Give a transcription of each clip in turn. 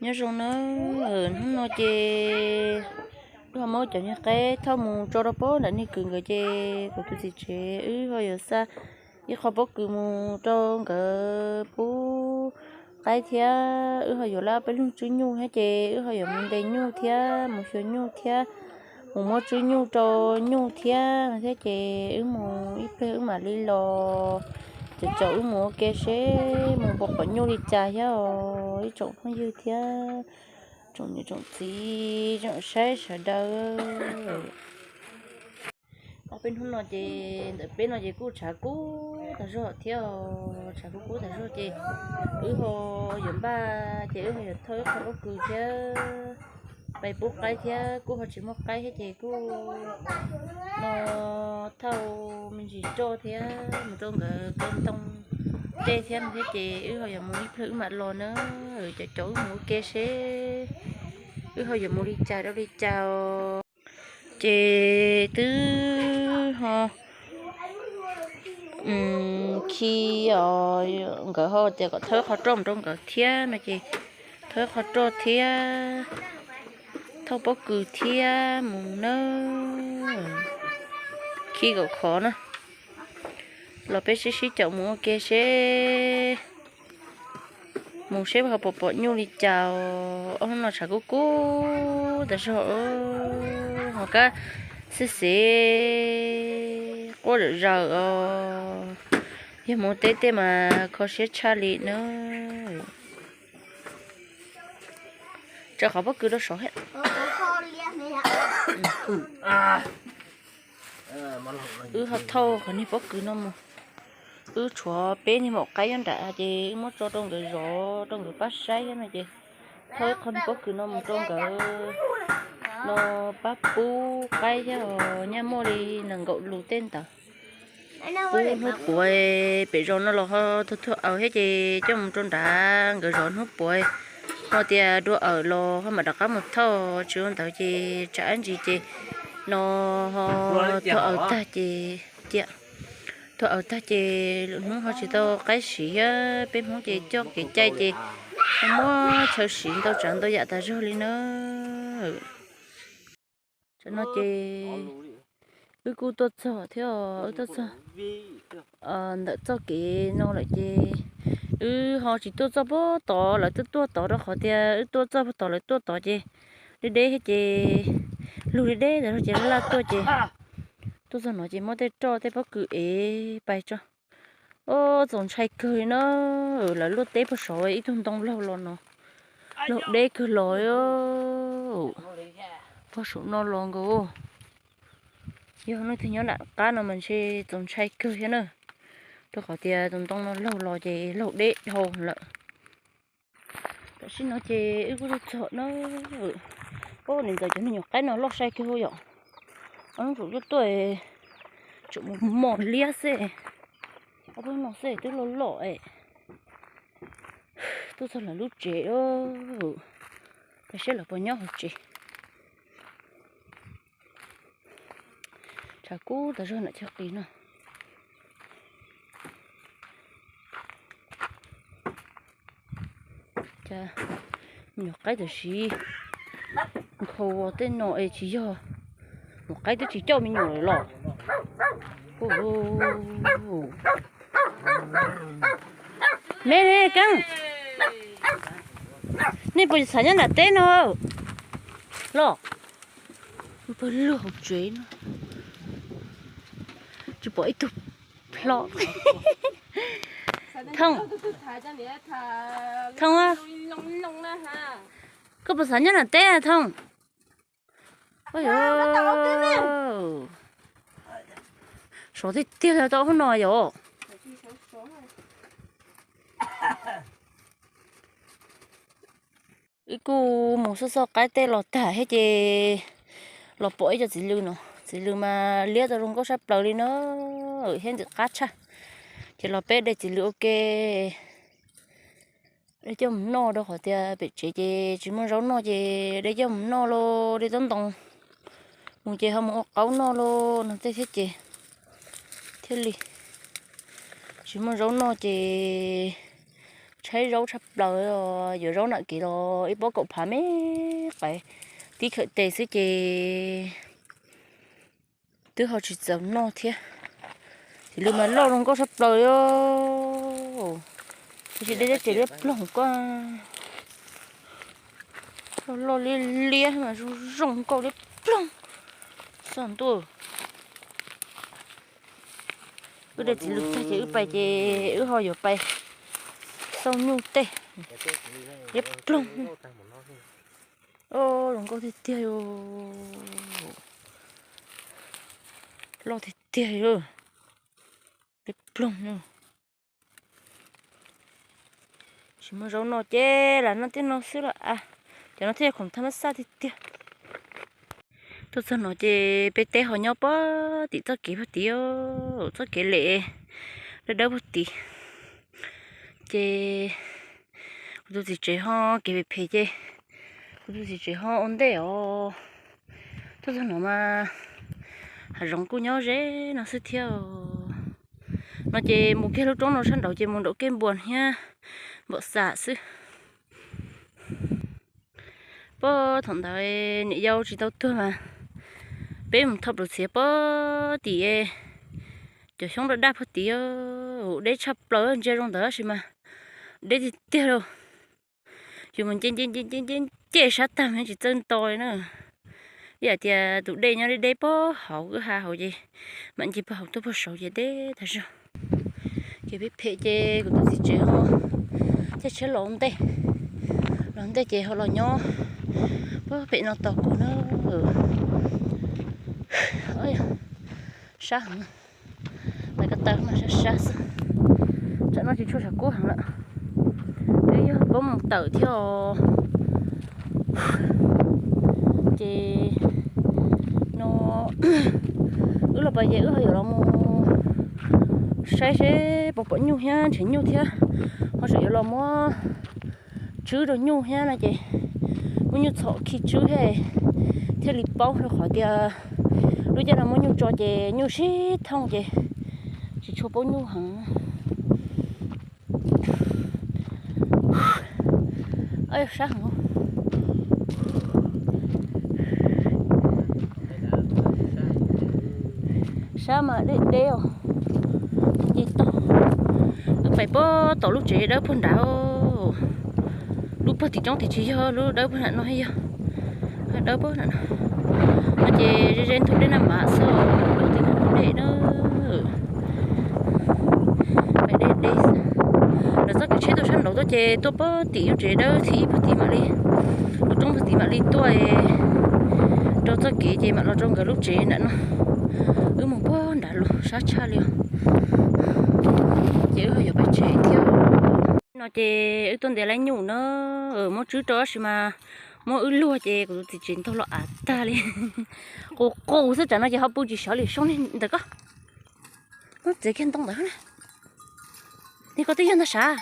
Nyob zoo na, hnub no ces wb ho muab cov niag qaib thauj mus tso rau pem nram niag kws nkawd ces kuv tus txiv tsev wb ho yuav xa ib qho pob kws mus rau nkawd pub qaib thiab wb ho yuav lab peb lub tswb nyuj thiab ces wb ho yuav mus ntes nyuj thiab mus xyuas nyuj thiab mus muab tswb nyuj rau nyuj thiab thiab ces wb mus ib pliag wb mam li los. Ces caum wb mus ua ke seb mus pom pom nyuj li cas thiab os ib tsoom phooj ywg thiab tsoom niam tsoom txiv tsoom saib sawv daws. Ob peb hnub no ces ntawm peb no ces kuj tshav kub tag zog thiab os, tshav kub kub tag zog ces wb ho yuav npaj ces wb ho yuav thauj ib qho pob kws thiab pais pub qaib thiab kuj ho tsis muaj qaib thiab ces kuj no thauj me ntsis roj thiab mus rau nkawd kaw ntoo tej thiab no thiab ces wb ho yuav mus ib pliag wb mam los na. Cov caum wb mus ua ke seb wb ho yuav mus li cas rau li cas os. Ces twb ho khi os, nkawd ho tias kom thauj ib qho roj mus rau nkawd thiab no ces thauj ib qho roj thiab thauj pob kws thiab mus na. Khi kom khov na. Los peb sib sib caum mus ua ke seb mus seb ho pom pom nyuj li cas os. Ob hnub no tshav kub kub tas zog, ho kab xib xev quaj zawm zaws os. Yog mus teb tej mas kho siab tshaj li na. Tso qhov pob kws rau saud thiab. Wb ho thauj qhov niag pob kws no mus. Wb tshuav peb niag maum qaib nyob nram ces wb muab tso rau nkawd zov rau nkawd pab saib thiab no ces thauj ib qho niag pob kws no mus rau nkawd no pab pub qaib thiab os, nyaj muaj li nees nkaum lus tej ntawd. Pub hnub puav pem zos no los ho tuag tuag awm thiab ces coj mus rau nrad nkawd zov hnub puav. Ho tias dua awm los ho mam rov qab mus thauj, tsis ua ntawd ces tsam ib ntsis ces no ho tuag awm tag ces cia, tuag awm tag ces lwm hnub ho tsis tau qaib siv thiab. Peb Hmoob ces coj kev cai ces ho muab chaw siv ntau tsav ntau yam tas zog li na. Tam no ces wb kuj tuaj txog thiab, wb tuaj txog ntawm txoj kev no lawm ces wb ho tsis tuaj txog puag tod, lawv tuaj tuaj tod rau qhov tias wb tuaj txog puag tod lawv tuaj tod ces deb deb thiab ces lug deb deb tas zog ces laj laj tuaj ces tuaj txog no ces muab tej roj tej pob kws ev pais tso. Ua txaus ntshai kawg li na, lawv luaj teb puag saud ib tug ntoo laug los no, laug deb kawg los puag saum no los nkaus. Yog leej twg nyob nram qab no mas ntshe txaus ntshai kawg thiab na, rau qhov tias tus ntoo no laug los ces laug deb dhau lawm. Tam sim no ces wb kuj tuaj txog na, ua niam ntxawm cov me nyuam qaib no loj sai kiag yom. Ob hnub tsum tuaj tuaj, tsum mus mos liab xwb, ob peb hnub no xwb twb loj loj es. Tuaj txog lawv lub tsev, peb saib lawv puas nyob hauv tsev. Tshav kub tas zog nram chaw qis no. Cas me nyuam qaib tam sim nkhaus tej no es tsis yog, maum qaib twb tsis coj me nyuam lawm los. Me Keeb, nej puas xav nyob nram teb no los? Pawg lug hauv tsev no, tsis pom ib tug plho. Thooj, Thooj, koj puas xav nyob nram teb Thooj? Sov tiag tiag tau hub no yom. Wb kuj mus xauj xauj qaib tej los tag thiab ces los pom ib co txiv lws no, txiv lws mas liab tau zoo nkauj sab plaws li no thiab ntxim qab tshaj. Ces los peb de txiv lws ua ke, de coj mus noj rau qhov tias pem tsev ces tsis muaj zaub noj ces de coj mus noj los de tsob ntoo mus ces ho mus ua qaub noj los no tej thiab ces thiaj li tsis muaj zaub noj ces tshaib zaub tshaj plaws, yuav zaub nam kev los ib pob kaum phav me qaib tib khawm tes xwb ces twb ho tsis txaus noj thiab. Ces lwm mas loj zoo nkauj tshaj plaws li. Tab sis deb deb ces liab ploog ko, loj loj liab liab mas zoo zoo nkauj liab ploog. Xoj ntuj, wb de txiv lws tag ces wb pais ces wb ho yuav pais xauj nyuj tej. Liab ploog. Zoo nkauj tiag tiag. Loj tiag tiag. Liab ploog. Tsis muaj zaub noj ces lam noj tej no xwb los a. Cov no thiaj yog khoom thab mab xaj tiag tiag. Tuaj txog no ces peb teb ho nyob puag tim txoj kev puag tid, txoj kev lem dawb dawb puag tid. Ces kuv tus txiv tsev ho kev phem phem ces kuv tus txiv tsev ho ua ntej os. Tuaj txog no mas hav zoov kuj nyob ze no xwb thiab. No ces mus kiag lub roob no sab nraud ces mus nraum kej npua thiab npaum xam xwb. Puag thaum ntawd niam yau tsis tau tuag mas peb mus thauj plawv txhiav puag tim cov xyoob daj daj puag tid, deb tshaj plaws ntsia zoo ntawd tab sis mas deb tiag tiag lauj. Yus mus nce nce nce nce nce nce sab tag mas tsis txawj nto li na. Ib yam tias tus dej nyob deb deb puag hauv kwj ha hauv ces mam nce puag hauv tuaj puag saud ces deb tas zog. Ces peb phem ces kuv tus txiv tsev ho caij tsheb los ntej, los ntej ces ho los nyob puag pem no tos kuv na. Sab heev, tais ko taw mas sab sab xwb. Tsam no tsis tshua tshav kub heev lawm, twb yog peb mus tawm thiab os. Ces no wb los pais ces wb ho yuav los mus saib seb puas pom nyuj thiab nrhiav nyuj thiab, ho tseem yuav los muab tswb rau nyuj thiab no ces muab nyuj txhom khi tswb thiab, thiaj li paub rau qhov tias lub caij no muab nyuj tso ces nyuj sib thooj ces tsis tshua paub nyuj heev. Sab heev. Sab mas deb deb os. Ces tau, wb pais puag tom lub tsev dawb puag nrad. Lub puag tim roob tim tsis yog, lub dawb puag nram no yog. Dawb puag nram no. No ces ze ze ntug dej Naj Mav xwb, dawb tim nram ntug dej na. Pais deb deb xwb. Lawv txoj kev tsheb tuaj sab nraud tuaj ces tuaj puag tim lub tsev dawb txhib puag tid mam li, lub roob puag tid mam li tuaj rau txoj kev ces mam los rau nkawd lub tsev nram no. Wb mus puag nrad los sab tshaj li os. Ces wb ho yuav pais tsev thiab. No ces wb tuaj ntiav laib nyuj na, muab tswb rau tab sis mas muab wb luag ces kuv tus txiv tsev ntaug los av tag li. Qus qus xwb, tsam no ces ho pw tsis sawv li, soo li ntawm ko. Muab txiav kiag ntoo ntawd na. Ni koj twb yog ntag sav.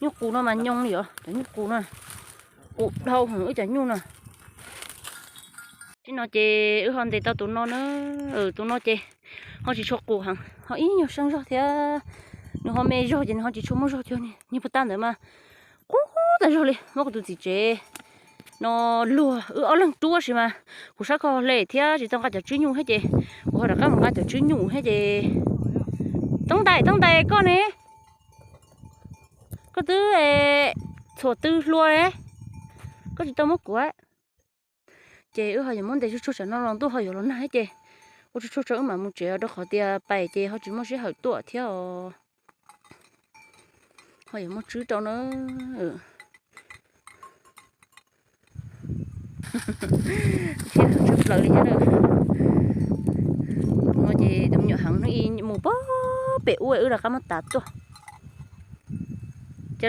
Nyuj qus no mas nyoo li os, cov nyuj qus no. Qus dhau heev wb cov nyuj no. Tib no ces wb ho ntes tau tus no na, tus no ces ho tsis tshua qus heev, ho ib nyuag seej zog thiab. Nws ho me zog ces nws ho tsis tshua muaj zog, cov niag puag ta ntawd mas qus tas zog li. Muab kuv tus txiv tsev no luag, wb ob leeg rub tab sis mas kuv sab ko hle thiab tsis tau nqa cov tswb nyuj thiab ces kuv ho rov qab mus nqa cov tswb nyuj thiab ces. Toob ntais, toob ntais koj ne, koj twb txhuam tw hlua, koj tsis tau muab kuv. Ces wb ho yuav muab ntes tsuag tsuag tsam no los ntuj ho yuav los nag thiab ces ua tsuag tsuag tso wb mam mus tsev rau qhov tias pais ces ho tsis muaj sij hawm tuaj thiab os. Ho yuav muab tswb rau na. Thiab tshaj plaws li thiab. No ces tus me nyuam heev hnub ib mus puag pem ub wb rov qab muab tav tuaj. Ces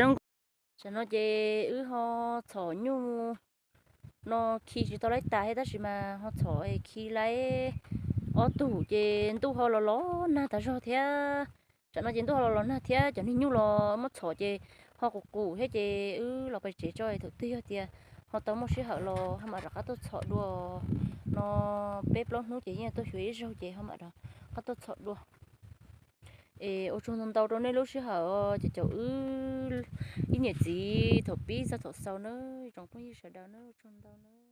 tsam no ces wb ho txhom nyuj no khi tsis tau laib tas thiab tab sis mas ho txhom khi laib ob tug ces ntuj ho los los nag tas zog thiab. Tsam no ces ntuj ho los los nag thiab cov niag nyuj los muab txhom ces ho qus qus thiab ces wb los pais tsev tso, thaum twg yog tias ho tau muaj sij hawm los ho mam rov qab tuaj txhom dua. no peb plaub hnub ces yeej tuaj xyuas ib zaug ces ho mam rov qab tuaj txhom dua. Es ua tsaug ntau ntau rau nej lub sij hawm os, ces caum wb ib niam txiv thaum pib txog thaum xaus na, tsoom phooj ywg sawv daws na, ua tsaug ntau na.